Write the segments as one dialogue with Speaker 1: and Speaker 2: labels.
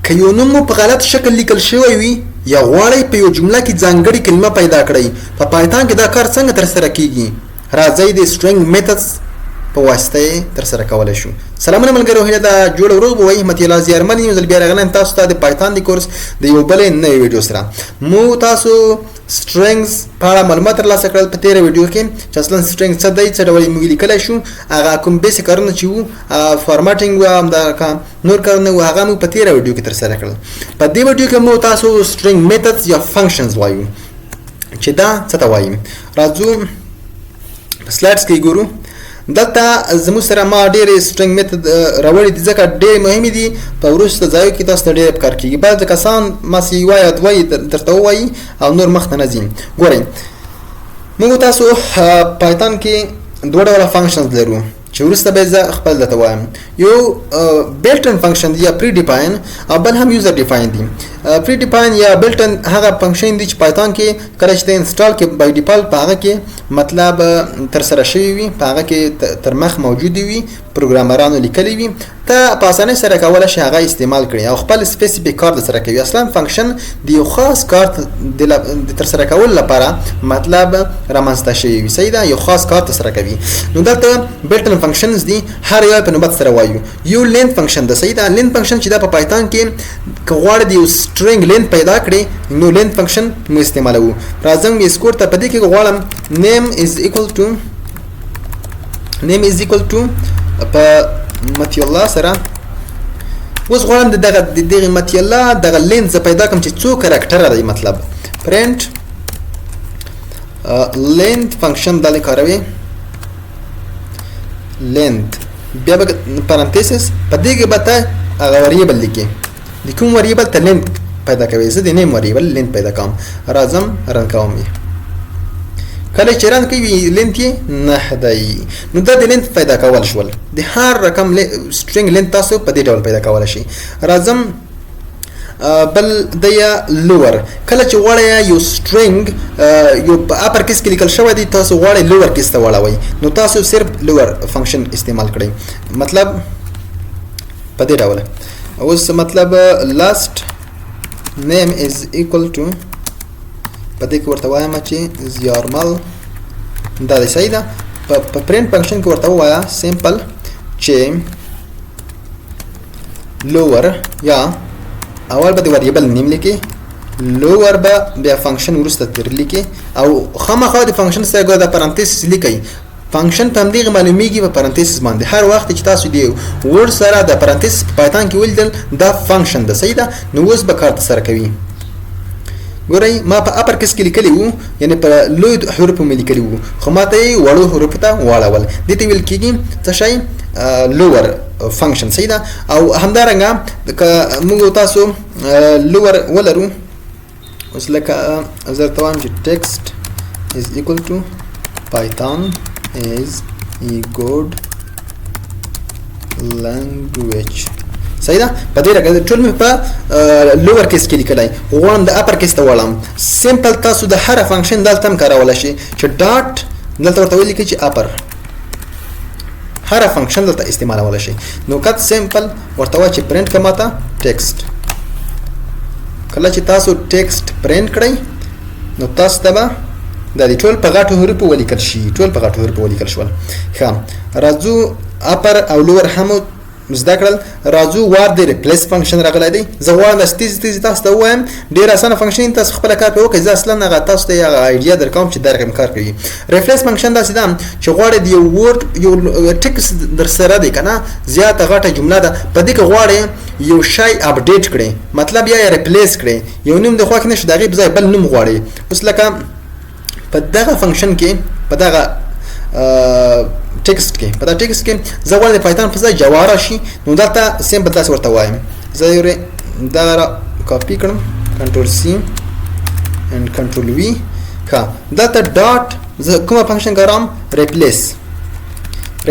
Speaker 1: که یو نوم مو په غلط شکل لیکل شوی وي یا غواړئ په یو جمله کې ځانګړې کلمه پیدا کړئ، په پایتان کې دا کار څنګه ترسره کیږي؟ راځئ د string methods په واسطه یې ترسره کولی شو. سلامونه ملګرو، هیله ده جوړ او روغ به وئ. مطیع الله زیارمل یو ځل بیا راغلی یم تاسو ته د پایتان د کورس د یو بلې نوې ویډیو سره. مو تاسو strings په اړه معلومات ترلاسه کړل په تېره ویډیو کې، چې اصلا string څه دی، څه ډول یې موږ لیکلی شو، هغه کوم basic کارونه چې وو، formatting و، همدا نور کارونه وو، هغه موږ په تېره ویډیو کې ترسره کړل. په دې ویډیو کې مو تاسو string methods یا functions وایو چې دا څه ته وایي. راځو په slides کې ګورو. دلته زموږ سره ما ډېرې string method راوړي دي، ځکه ډېرې مهمې دي، په وروسته ځایو کې تاسو ته ډېرې پکار کېږي. بعضې کسان ماسې یوه یا دوه یې درته ووایي او نور مخته نه ځي. ګورئ، موږ تاسو پایتان کې دوه ډوله functions لرو چې وروسته به زه خپل درته وایم. یو built-in function دی یا predefine، او بل هم user define دی. predefine یا built-in هغه function دی چې پایتان کې کله چې ته install کې by default په هغه کې مطلب ترسره شوی وي، په هغه کې تر مخ موجود وي، پروګرامرانو لیکلی وي، ته په اسانۍ سره کولی شې هغه استعمال کړې او خپل specific کار در سره کوي. اصلا function د یو خاص کار د ترسره کولو لپاره مطلب رامنځته شوی وي، صحیح ده، یو خاص کار ترسره کوي. نو دلته built-in functions دي، هر یو په نوبت سره وایو. یو length function ده، صحیح ده. length function چې دا په پایتان کې که غواړې د یو string length پیدا کړې، نو length function مو استعمالوو. راځم VS Code ته. په دې کې غواړم name is equal to په مطیع الله سره. اوس غواړم د دغه د دغه مطیع الله دغه length زه پیدا کړم چې څو character دی. مطلب print length function دا کاروي، length بیا به parenthesis، په دې کې به ته هغه variable لیکې، د کوم variable ته length پیدا کوي. زه د name variable length پیدا کوم. راځم run کوم یې. کله چې run کوي length یې نه دی. نو دا د length پیدا کول شول. د هر رقم string length تاسو په دې ډول پیدا کولی شئ. راځم بل د lower. کله چې غواړئ یو string یو په upper case کې لیکل شوی دی، تاسو غواړئ lower case ته واړوئ، نو تاسو صرف lower function استعمال کړئ، مطلب په دې ډول. اوس مطلب last name is equal to، په دې کې ورته وایم چې زیارمل دا دی، صحیح ده. په print function کې ورته ووایه simple چې lower، یا اول به د variable name لیکي، lower به بیا function وروسته تر لیکي، او خامخا د function سره ګوره د parenthesis لیکي. function په همدې معلومیږي په parenthesis باندې. هر وخت چې تاسو دی word سره د parenthesis په پایتان کې ولیدل، دا function ده، صحیح ده. نو اوس به کار سره کوي. ګورئ، ما په upper case کې لیکلی وو، یعنی په لوی حروفو مې لیکلی وو، خو ما ته یې وړو حروفو ته واړول. دې ته ویل کېږي څه شی؟ lower function، صحیح ده. او همدارنګه که موږ تاسو lower ولرو، اوس لکه زه درته وایم چې text is equal to python is a good language، صحیح ده. په دې رقم ټول مې په lower case کې لیکلی، غواړم د upper case ته واړم. simple تاسو د هر function دلته هم کارولی شئ چې dot دلته ورته ولیکئ چې upper، هر function دلته استعمالولی شئ. نو کت simple ورته وایي چې پرنٹ که ماته text. کله چې تاسو text print کړئ، نو تاسو ته به دا دي ټول په غټو حروفو ولیکل شي. ټول په غټو حروفو ولیکل شول. ښه، راځو upper او lower هم زده کړل. راځو وار د replace function راغلی دی. زه غواړم داسې تیز تیز تاسو ته ووایم، ډېر اسانه function، تاسو خپله کار پرې وکړئ. زه اصلا هغه تاسو ته هغه idea درکوم چې دا رقم کار کوي. replace function داسې ده چې غواړئ د یو word، یو text در سره دی که نه، زیاته غټه جمله ده، په دې کې غواړئ یو شی update کړئ، مطلب یا یې replace کړئ، یو نوم د خوښ نه شو، د هغې په ځای بل نوم غواړئ. اوس لکه په دغه function کې، په دغه text کې، په دا text کې زه غواړم د پایتون په ځای جاوا راشي، نو دلته simple داسې ورته وایم. زه یې دا را کاپي کړم، control C and control V. ښه، دلته dot زه کومه function کاروم؟ replace،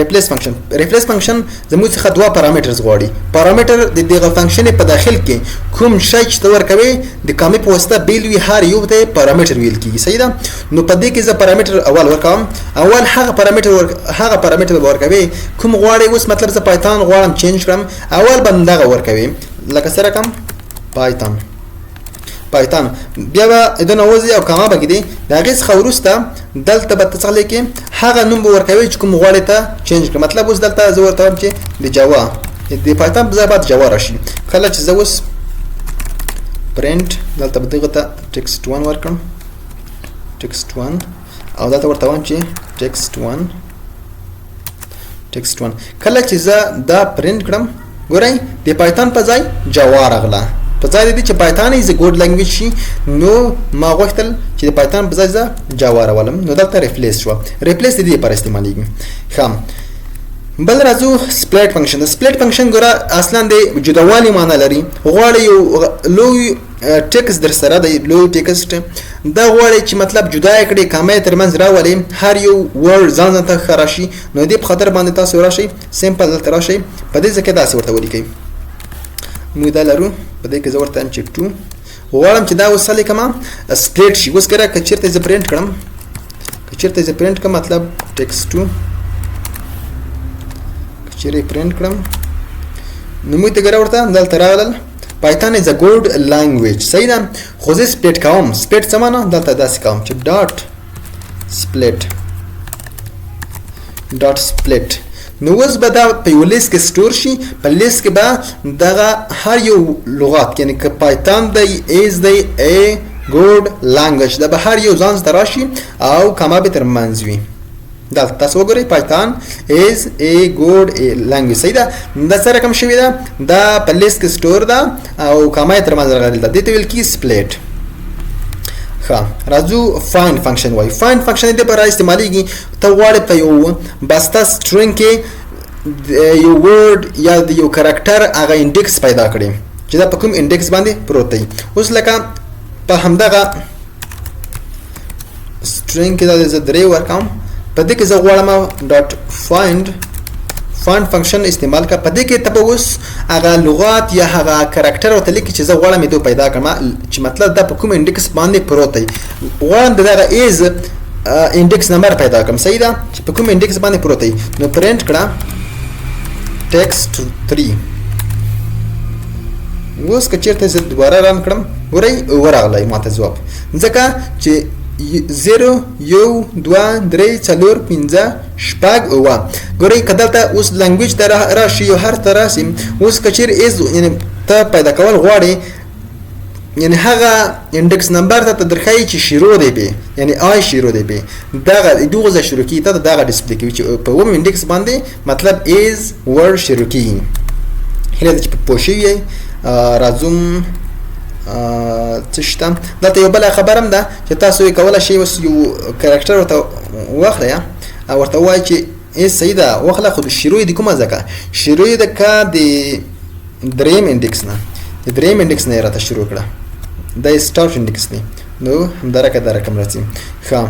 Speaker 1: replace function. replace function زموږ څخه دوه parameters غواړي. پارامیټر د دغه function په داخل کې کوم شی چې ته ورکوي د کامې په واسطه بیل وي، هر یو ته پارامیټر ویل کیږي، صحیح ده. نو په دې کې زه پارامیټر اول ورکوم. اول هغه پارامیټر هغه پارامیټر به ورکوي کوم غواړي. اوس مطلب زه پایتون غواړم change کړم، اول به دغه ورکوي، لکه څه رقم پایتون پایتون بیا به دنه وځي او کما به کې د هغې څخه وروسته دلته به ته څه لیکې، هغه نوم به ورکوي چې کوم غواړې ته change کړې. مطلب اوس دلته زه ورته وایم چې د جاوا، د پایتون په ځای باید جاوا راشي. کله چې زه اوس پرنټ دلته به دغه ته text 1 ورکړم، text 1، او دلته ورته وایم چې text 1 text 1. کله چې زه دا پرنټ کړم، ګورئ د پایتون په ځای جاوا راغله. په ځای د دې چې پایتون is good language شي، نو ما غوښتل چې د پایتون په ځای زه جاوا راولم، نو دلته replace شوه. replace د دې لپاره استعمالیږي. ښه، بل راځو split function. د split function ګوره اصلا د جداوالي معنی لري. غواړي یو لوی text در سره دی، لوی text دا غواړي چې مطلب جدا یې کړي، کامه یې ترمنځ راولي، هر یو word ځان ځان ته ښه راشي. نو دې په خاطر باندې تاسو راشئ، simple دلته راشئ، په دې ځای کې داسې ورته ولیکئ. موږ دا لرو، په دې کې زه ورته وایم چې two غواړم چې دا اوس څه لیکم، split شي. اوس ګوره که چېرته زه پرنټ کړم، که چېرته زه پرنټ کړم، مطلب text two که چېرې پرنټ کړم، نو موږ ته ګوره ورته دلته راغلل پایتون is a good language. صحیح ده، خو زه split کوم. split څه معنا؟ دلته داسې کوم چې dot split dot split. نو اوس به دا په یو لیست کې store شي. په لیست کې به دغه هر یو لغات، یعنی که پایتون دی، is دی، a good language، دا به هر یو ځان ته راشي او کما به تر منځ وي. دلته تاسو وګورئ پایتون is a good language. صحیح ده، دا څه رقم شوې ده؟ دا په لیست کې store ده او کما یې تر منځ راغلې ده. دې ته ویل کېږي split. ښه، راځو find function. وایي find function دې پر استعمالیږي، ته غواړې په یو بسته string کې یو word یا د یو character هغه index پیدا کړي چې دا په کوم index باندې پروت دی. اوس لکه په همدغه string کې دا زه درې ورکوم، په دې کې زه غواړم dot find find function استعمال کړه. په دې کې ته به اوس هغه لغات یا هغه character ورته لیکې چې زه غواړم یې پیدا کړم، چې مطلب دا په کوم index باندې پروت دی. غواړم د دغه is index number پیدا کړم. صحیح ده، چې په کوم index باندې پروت دی. نو پرنټ کړه text 3. اوس که چېرته زه دوباره run کړم، ګورئ ورغلی ماته ځواب، ځکه چې 0 1 2 3 4 5 6 7. ګورئ که دلته اوس language ته راشي، یو هر ته راشي، اوس که چېرې is یعنې ته پیدا کول غواړې، یعنی هغه index number ته درښایي چې شروع دی پې، یعنی I شروع دی پې، دغه دغه ځای شروع کېږي، ته دغه display کوي چې په اووم index باندې مطلب is word شروع کېږي. هیله ده چې پوه شوي یئ. راځم څه شته دلته یو بله خبره هم ده چې تاسو یې کولی شئ اوس یو character ورته واخلئ او ورته ووایئ چې ای صحیح ده واخله، خو د شروع یې د کومه ځکه شروع یې ده که د دریم index نه، د دریم index نه یې راته شروع کړه، دا یې start index دی، نو همدارنګه دا رقم راځي. ښه،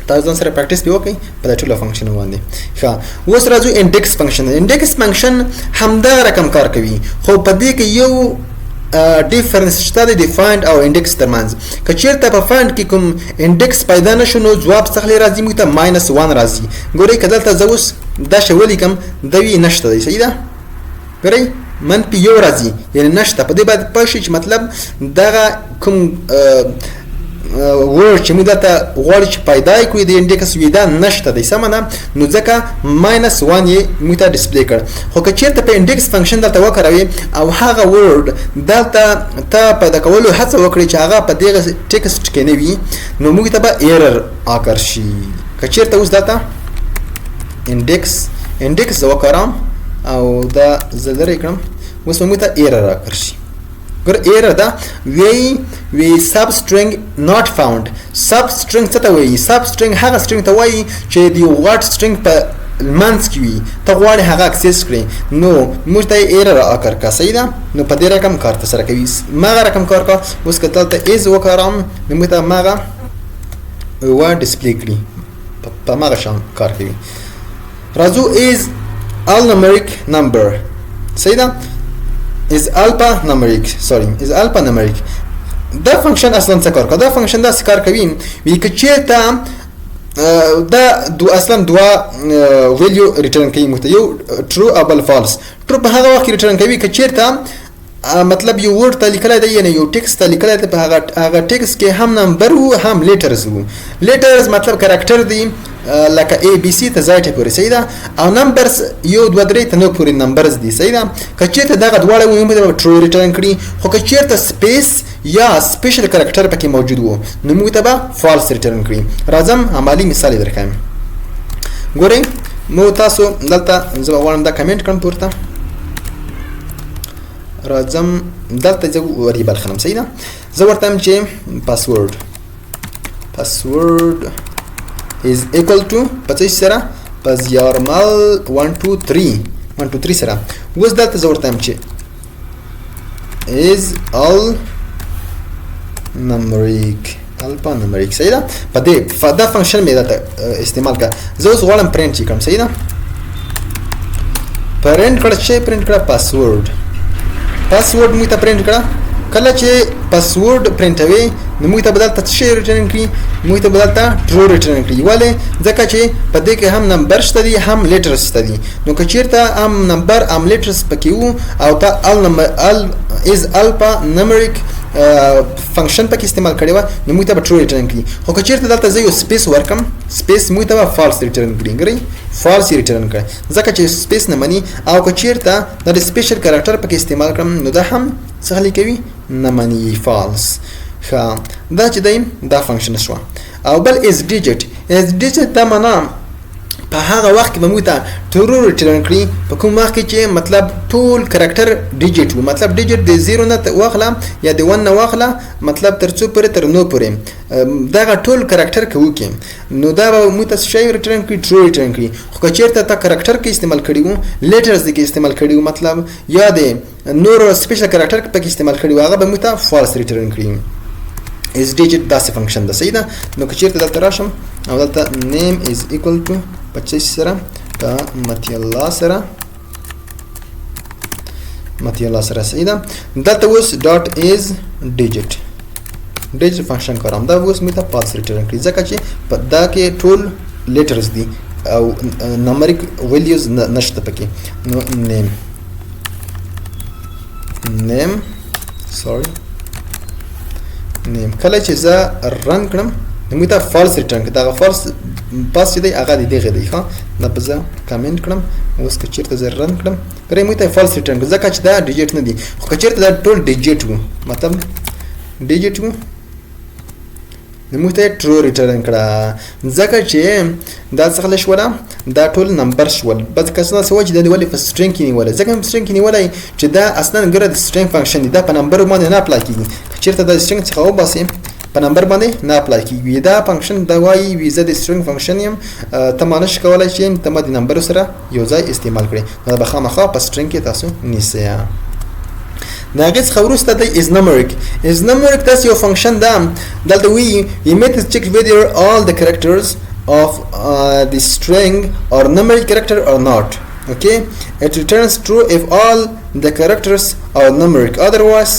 Speaker 1: تاسو ځان سره practice به وکړئ په دا ټولو function باندې. ښه، اوس راځو index function. index function همدغه رقم کار کوي، خو په دې کې یو difference شته د find او index ترمنځ. که چیرته په find کې کوم index پیدا نه شو، نو ځواب څه راځي موږ ته؟ -1 راځي. ګورئ که دلته زه اوس دا شی ولیکم، دا وی نشته دی. صحیح ده، ګورئ -1 راځي، یعنی نشته. په دې باید پوه شئ چې مطلب دغه کوم word چې موږ دلته غواړو چې پیدا یې کړو د index وي، دا نشته دی. سمه ده، نو ځکه -1 یې موږ ته display کړ. خو که چیرته په index function دلته وکاروې او هغه word دلته ته پیدا کولو هڅه وکړې چې هغه په دغه text کې نه وي، نو موږ ته به error occur شي. که چیرته اوس دلته index زه وکاروم او دا زه لرې کړم، اوس به موږ ته error occur شي. ګور error ده، وی substring not found. substring څه ته وایي؟ substring هغه string ته وایي چې د یو غټ string په منځ کې وي، ته غواړې هغه access کړې، نو موږ ته یې error occur کا. صحیح ده، نو په دې رقم کار ترسره کوي، ماغه رقم کار کا. اوس که دلته is وکاروم، نو موږ ته ماغه و display کړي، په ماغه شان کار کوي. راځو is alphanumeric number. صحیح ده، is alphanumeric، sorry is alphanumeric. دا function اصلا څه کار کوي؟ دا function داسې کار کوي وی که چیرته دا دو اصلا دوه value return کوي موږ ته، یو true او بل false. true په هغه وخت کې return کوي که چیرته مطلب یو word ته لیکلی دی، یعنی یو text ته لیکلی دی، په هغه text کې هم number وو هم letters وو. letters مطلب character دی، لکه A B C ته Z پورې، صحیح ده. او numbers یو دوه درې ته نو پورې numbers دي، صحیح ده. که چیرته دغه دواړه وو موږ به true return کړي، خو که چیرته space یا special character پکې موجود وو نو موږ ته به false return کړي. راځم عملي مثال یې درښیم. ګورئ مو تاسو دلته زه به غواړم دا کمنټ کړم پورته. راځم دلته زه variable خلم، صحیح ده. زه ورته وایم چې password is equal to په څه سره؟ په زیارمل 1 2 3 1 2 3 سره. اوس دلته زه ورته وایم چې is all numeric، alpha numeric، صحیح ده. په دې دا function مې دلته استعمال کړ. زه اوس غواړم پرینټ یې کړم، صحیح ده. پرینټ کړه چې پرینټ کړه password، password موږ ته پرینټ کړه. کله چې password پرینټوي نو موږ ته به دلته څه شی return کړي؟ موږ ته به دلته true return کړي. ولې؟ ځکه چې په دې کې هم number شته دي هم letters شته دي. نو که چیرته هم number هم letters پکې وو او تا all number all is alpha numeric function پکې استعمال کړی و نو موږ ته به true return کړي. خو که چیرته دلته زه یو space ورکم، space موږ ته به false return کړي. ګورئ، false return کړي ځکه چې space نه مني. او که چیرته د special character پکې استعمال کړم نو دا هم څه کوي؟ نه مني، false. ښه، دا چې دی دا function شوه. او بل is digit. Is digit دا معنا په هغه وخت کې به موږ ته true return کړي په کوم وخت کې چې مطلب ټول character digit وو. مطلب digit د 0 نه واخله یا د 1 نه واخله، مطلب تر څو پورې؟ تر نو پورې دغه ټول character که وکړي نو دا به موږ ته څه شی return کړي؟ True return کړي. خو که چېرته تا character کې استعمال کړي وو، letters کې استعمال کړي وو، مطلب یا د نور special character پکې استعمال کړي وو، هغه به موږ ته false return کړي. Is digit داسې function ده، صحیح ده. نو که چېرته دلته راشم او دلته name is equal to 25 سره، په مطیع الله سره، مطیع الله سره، صحیح ده. دلته اوس dot is digit، digit function کاروم. دا اوس موږ ته false return کړي ځکه چې په دا کې ټول letters دي او numeric values نشته پکې. نو name sorry name کله چې زه run کړم نو موږ ته false return کړي. دغه false pass چې دی هغه د دغه دی. ښه، دا به زه کمنټ کړم. اوس که چېرته زه run کړم، ګورئ موږ ته false return کړي ځکه چې دا digit نه دي. خو که چېرته دا ټول digit وو، مطلب digit وو، نو موږ ته true return کړه ځکه چې دا څه شوله؟ دا ټول number شول. بس که څه وایي چې دا ولې په string کې نیولی؟ ځکه په string کې نیولی چې دا اصلا ګوره د string function دی، دا په number باندې نه apply کیږي. که چېرته دا string څخه وباسې په number باندې نه apply کیږي. دا function دا وایي وی زه د string function یم، ته ما نشي کولی چې ته ما د number سره یو ځای استعمال کړې. نو دا به خامخا په string کې تاسو نیسئ. د هغې څخه وروسته دی is numeric. Is numeric داسې یو function ده. دلته وی you method check whether all the characters of the string are numeric character or not. Okay, it returns true if all the characters are numeric, otherwise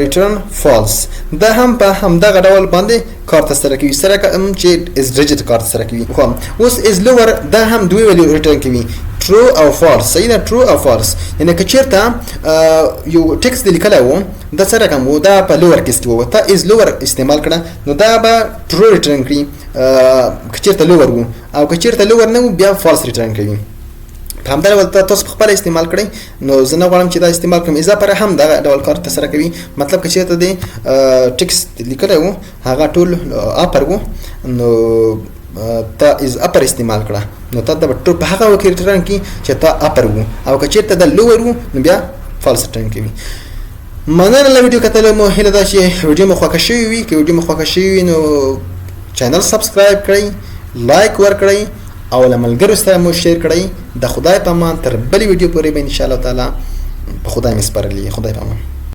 Speaker 1: return false. دا هم په همدغه ډول باندې کار ترسره کوي سره چې is digit کار ترسره کوي. خو اوس is lower، دا هم دوی value return کوي، true او false، صحیح ده. True او false یعنی که چیرته یو text لیکلی وو، دا څه رقم وو؟ دا په lower case کې وو. تا is lower استعمال کړه نو دا به true return کړي که چیرته lower وو، او که چیرته lower نه وو بیا false return کوي. په همدا ډول تاسو په خپله استعمال کړئ، نو زه نه غواړم چې دا استعمال کړم. Is upper هم دغه ډول کار ترسره کوي. مطلب که چیرته دی text لیکلی وو هغه ټول upper وو نو تا is upper استعمال کړه نو تا د ټول په هغه وخت return کی چې تا upper وو، او که چیرته د lower وو نو بیا false return کوي. مننه له ویډیو کتلو مو. هیله ده چې ویډیو مو خوښه شوې وي. که ویډیو مو خوښه شوې وي نو channel subscribe کړئ، like ورکړئ او له ملګرو سره مو share کړئ. د خدای په امان، تر بلې ویډیو پورې به ان شاء الله تعالی. په خدای مې سپارلي، خدای په امان.